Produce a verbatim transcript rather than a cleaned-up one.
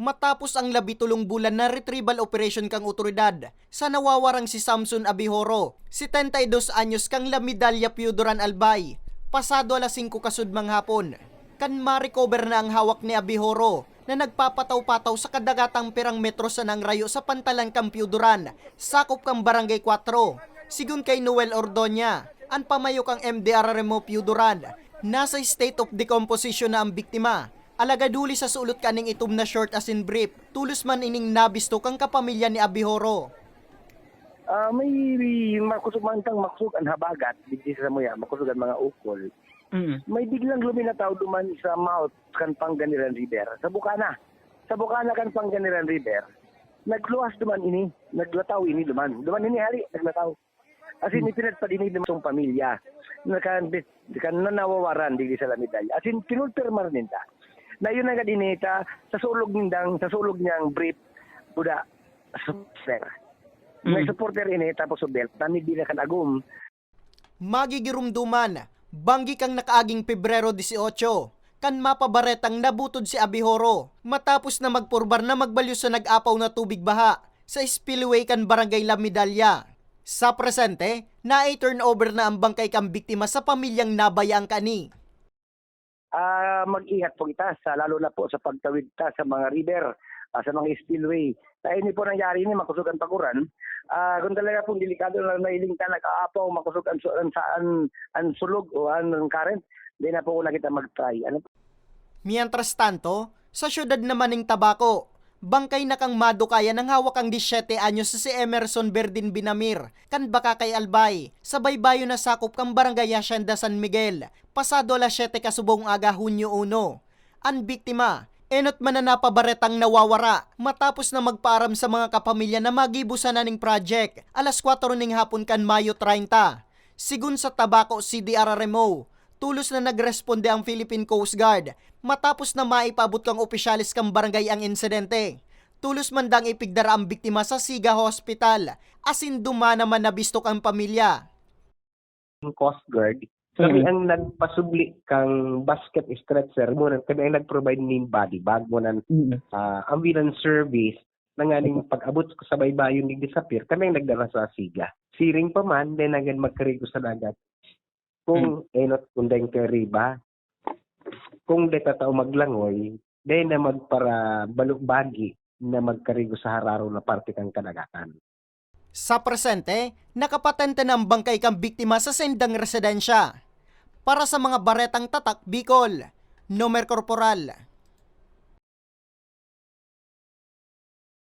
Matapos ang labi tolong bulan na retrieval operation kan otoridad sa nawawarang si Samson Abihoro, setenta y dos anyos, kan La Medalla Piyuduran Albay, pasado alas singko kasudmang hapon, kan ma-recover na ang hawak ni Abihoro na nagpapataw-pataw sa kadagatang pirang metro sanang rayo sa pantalan kan Piyuduran, sakop kan Barangay Cuatro. Sigon kay Noel Ordoña, an pamayo kan M D R R M O Piyuduran, nasa state of decomposition na ang biktima. Alagad huli sa sulot kaning itom na short asin brief, tolos man ining nabisto kan kapamilya ni Abihoro. Ah, may, may makusog man tang makusog an habagat, digdi sa samuya, makusog an mga ukol. Mm. May biglang luminataw duman sa mouth kan Panganiran River, sa bukana. Sa bukana kan Panganiran River, nagluwas duman ini, naglataw ini duman. Duman ini hari, naglataw. As in, ipinagpadinig ng isang pamilya na kan, kan nanawawaran digdi sa La Medalla. As in, kinonfirmar ninda na yun agad ini ta, sa sulog nindang, sa sulog niyang brief, buda, supporter. May Mm. supporter ini, tapos sa belt, na may kan agom. Magigiromdoman, banggi kan nakaaging Pebrero dieciocho, kan mapabaretang nabutod si Abihoro matapos na magpurbar na magbalyo sa nag-apaw na tubig baha sa spillway kan Barangay La Medalla. Sa presente, na-turnover na ang bangkay kan biktima sa pamilyang nabayaan kani. Ah, mag-ingat po kita, sa, lalo na po sa pagtawid ta sa mga river, ah, sa mga spillway. Sa ini po nangyari ini, makusog an paguran. Ah, kung talaga pong delikado na nailing ta, nag-aapaw, makusog an, su- an, sa- an, an sulog o an, an current, di na po na kita mag-try. Ano? Mientras tanto, sa siyudad naman ning Tabaco, bangkay na kan madukayan ang hawak kan disyete anyos si Emerson Berdin Binamir, kan Bacacay Albay, sa baybayon na sakop kan Barangay Hacienda San Miguel, pasado alas siyete kasubong aga, Hunyo uno. An biktima, enot man na napabaretang nawawara matapos na magpaaram sa mga kapamilya na magibo sana ning project alas kwatro ning hapon kan Mayo treinta. Sigon sa Tabaco C D R R M O, tolos na nagresponde ang Philippine Coast Guard matapos na maipaabot kan opisyales kan barangay ang insidente. Tolos man dang ipigdara ang biktima sa Siga Hospital, asin duman naman nabisto kan pamilya. Coast Guard, kami ang nagpasubli kang basket stretcher, muna kami ang nag-provide ning body bag, muna ah, ambulance service, na nganing pag-abot ko sa baybayon ni disappear, kami ang nagdala sa Siga. Siring pa man, then agad magkarigo sa dagat. Kung enot, kung dahil kay riba, kung di tatao maglangoy, dahil na magparabalubagi na magkarigo sa hararo na parte kang kadagatan. Sa presente, nakapatente na ang bangkay kan biktima sa saindang residensya. Para sa mga Baretang Tatak Bicol, Nomer Corporal.